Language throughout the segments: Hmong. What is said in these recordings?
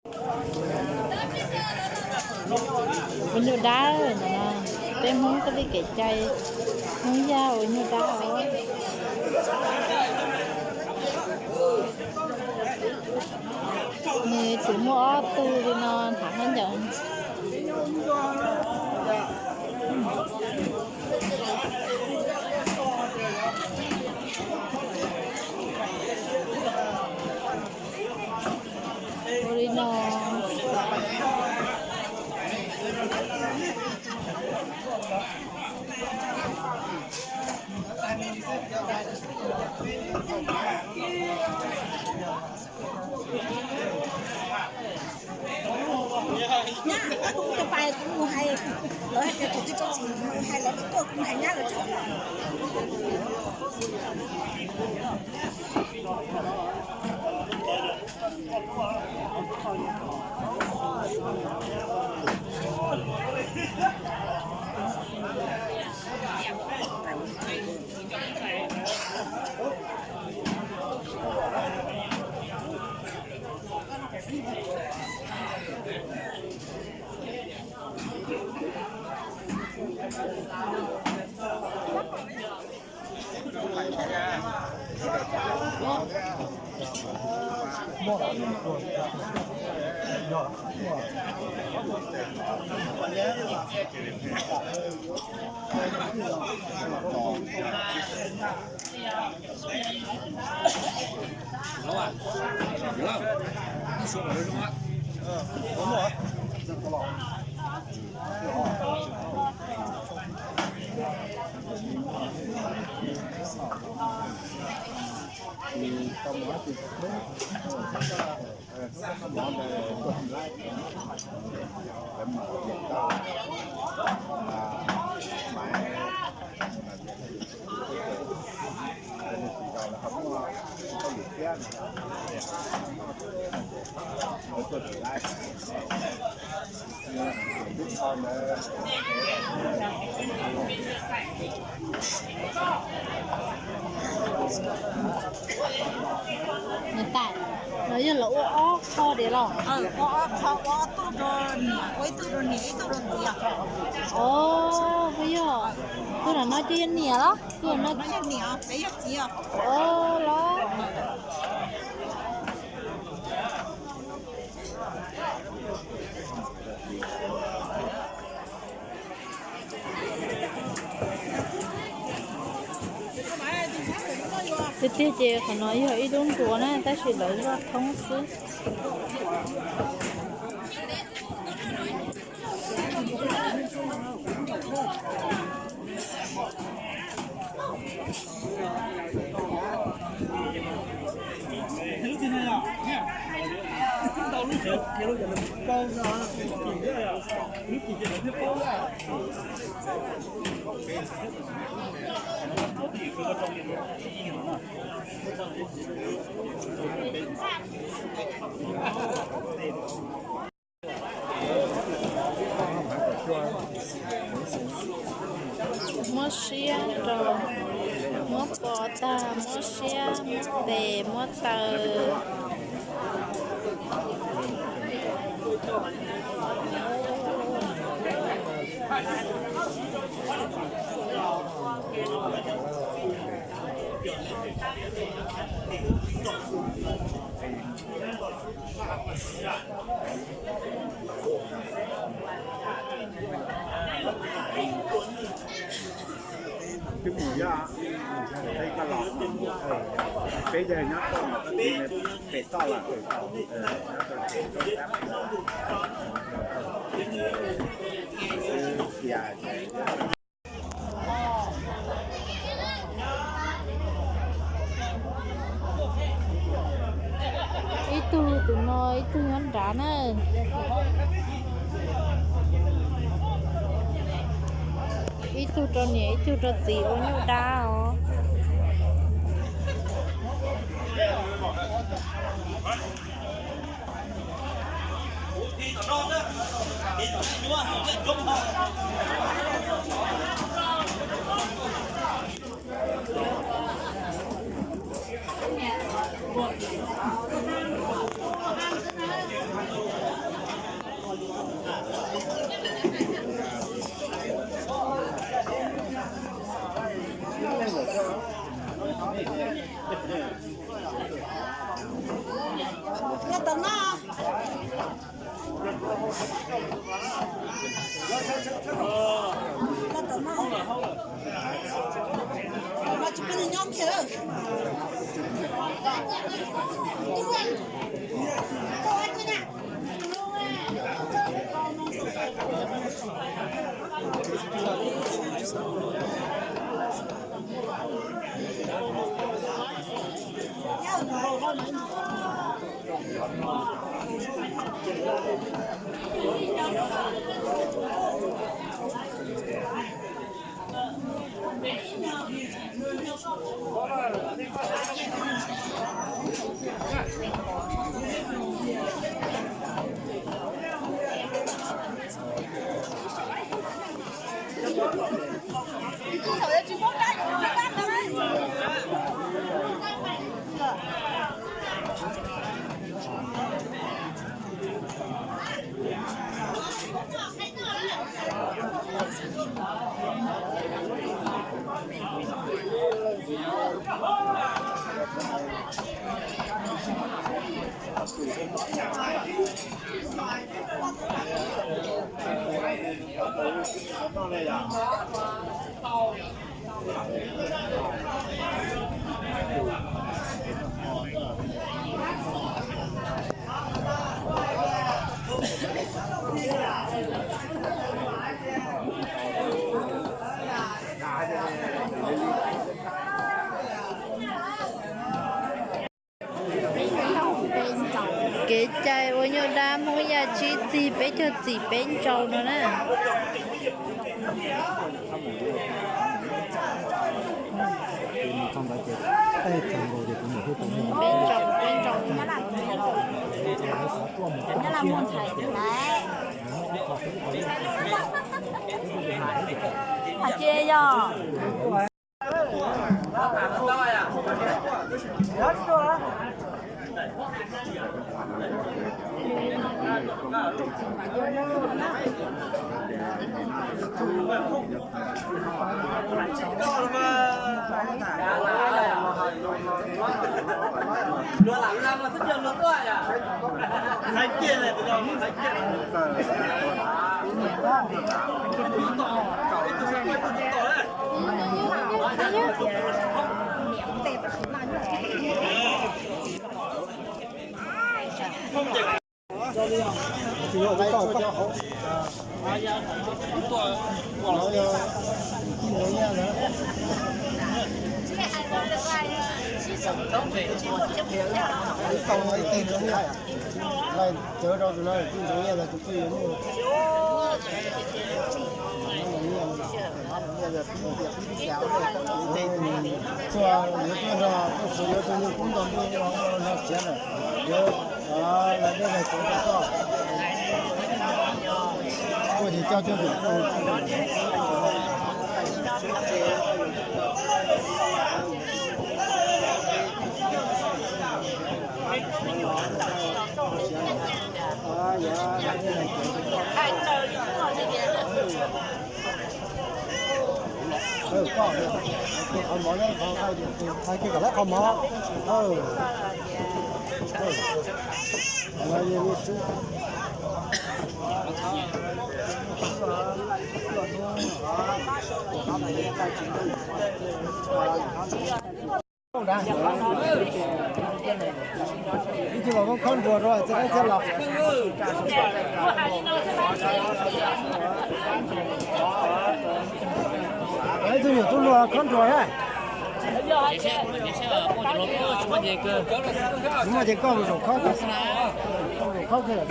Ua nyuj dab no, peb Hmoob koj li kev cai Hmoob Yaj ua nyuj dab os. Nws tsuas muaj ob tug li no hnav khaub ncaws. Ua li no. Nyab, koj tus mus tus pais kuv mus hais, lawv hais tias tus twg tso tsis hais lawv tuaj kuv mus hais nyab lawv tso. Niam tais, no yog lawv ua ob qho diam los? Ua ob qho, ua ob tug rau, ua ib tug rau niam, ib tug rau txiv. Os, puas yog? Tug no no ces yog niam los? Tug no yog niam, peb yog txiv os. Os, los. Tiag tiag ces qhov no yog ib lub nruas na, tab sis lawv loj thoob xwb. Muab siab rau, muab pov tag, muab siab, muab tes, muab taw. Twb mus yog, peb koj los, peb yog nyob toj, pem toj los, pem toj, pem toj, ib tug tus no, ib tug nyob nrad na. Ib tug rau niam, ib tug rau txiv ua nyuj dab os. Kev cai ua nyuj dab Hmoob Yaj Tsib txig peb caug txim peb ntsau no na. Peb ntsau, peb ntsau. Nyab Laj muaj ntxhais lawm. Hais tias yog. Cawv rau tus no, tus ntxoov nyiaj ntawd tus twg yuav muaj. Txhua yuav tuaj nrog, tuaj txhua yuav tuaj nrog kub nto ntuj no siav lawm, yuav los dej los cawv rau koj. Tuaj ces coj coj twm tuaj. Qhov mov, hais kiag kom lawv qhov mov. Ib tug los koj khob nruas rau txiv qaib thiab los. Ib tug nyuam tub luag khob nruas na. Tsis muaj ces koj mus zaum khob, zaum khob kiag.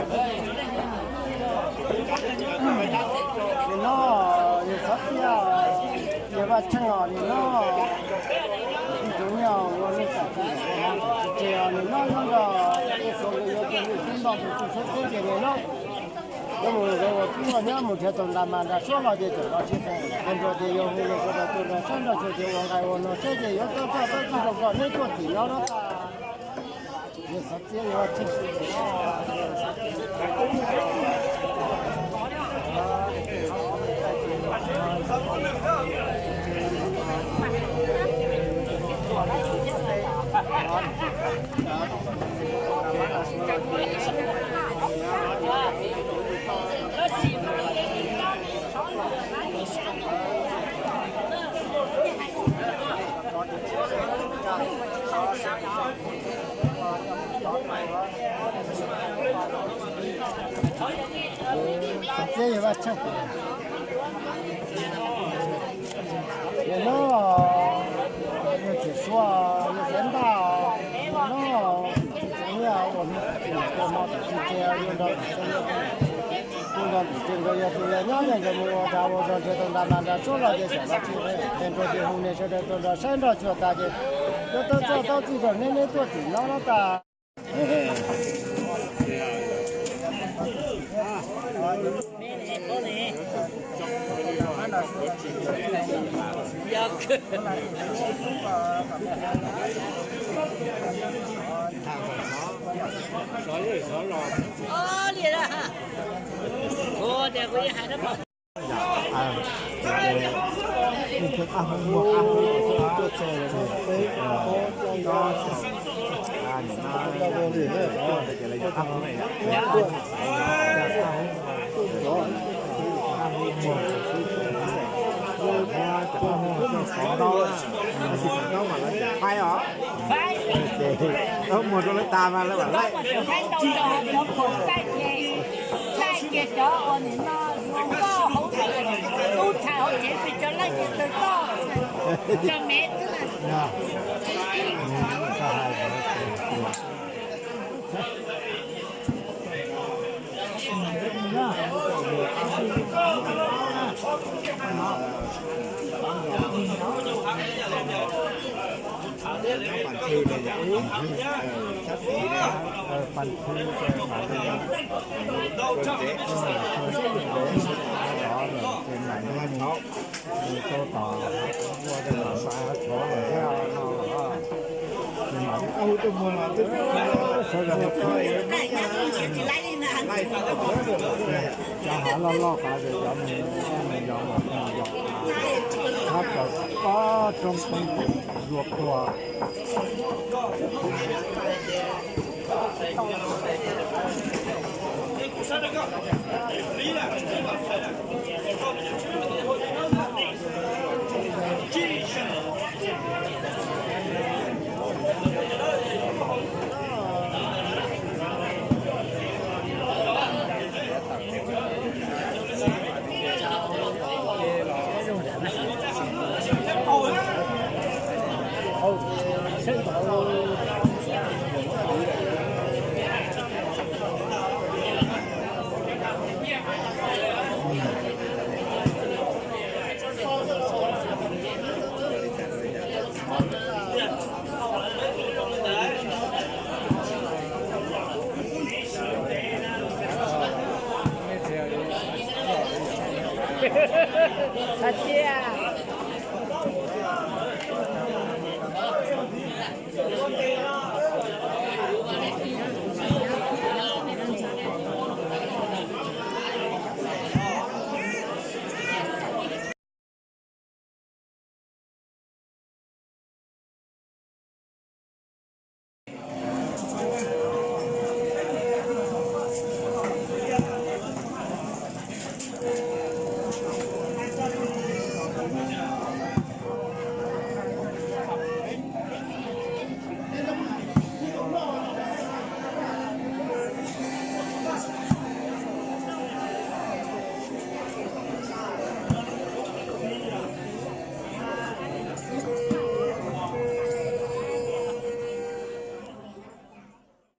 Nim no yog xav tias yog Vaj Tsheej os, nim no tsis tau nyiaj ua lub txam tsis tseg os, nim no nyob nrog tej suav nkawd yuav cog lus xub nto tus tsis txhob txheeb ces nim no yuav mus zaum ua kub ua nyab mus nrhiav tau nta mas nra suab los ces txawm los tsis tau. Nruas ces yog hu los sawv daws tuaj nrog sab nrog xyuas ces ua nqaij ua no seb ces yuav txawj txawj txawj txawj zoo kom neb tuaj txim no no tas. Yog xav txiab yuav txhij. Txiab yog Vaj Tsheej. Nim no yog txiv suav, yog xeev ntaj, nim no ua Tam sim no yog nrog tus nrog tus tsev nkawd yog tus yog nyob ne, nkawd mus ua dag ua zog nrhiav tau nta ma nra suab los ces xyom los tsis qe nrog ces hu niam sawv daws tuaj nrog saib nrog cuag tas ces yuav tau txoj tau txij zog neb neb tuaj tim no no tas. Muag rau lawv tas mas lawv mam laij. Laij ces cov uas nim no zoo nkauj hauv tub rhais hauv tsev ces cov laij ces tawg toj, cov me xwb. Cov hav loj loj qab ces cov mus yos mam mus yos, hab tawm pob roob poob zuag qhuav. Hais tias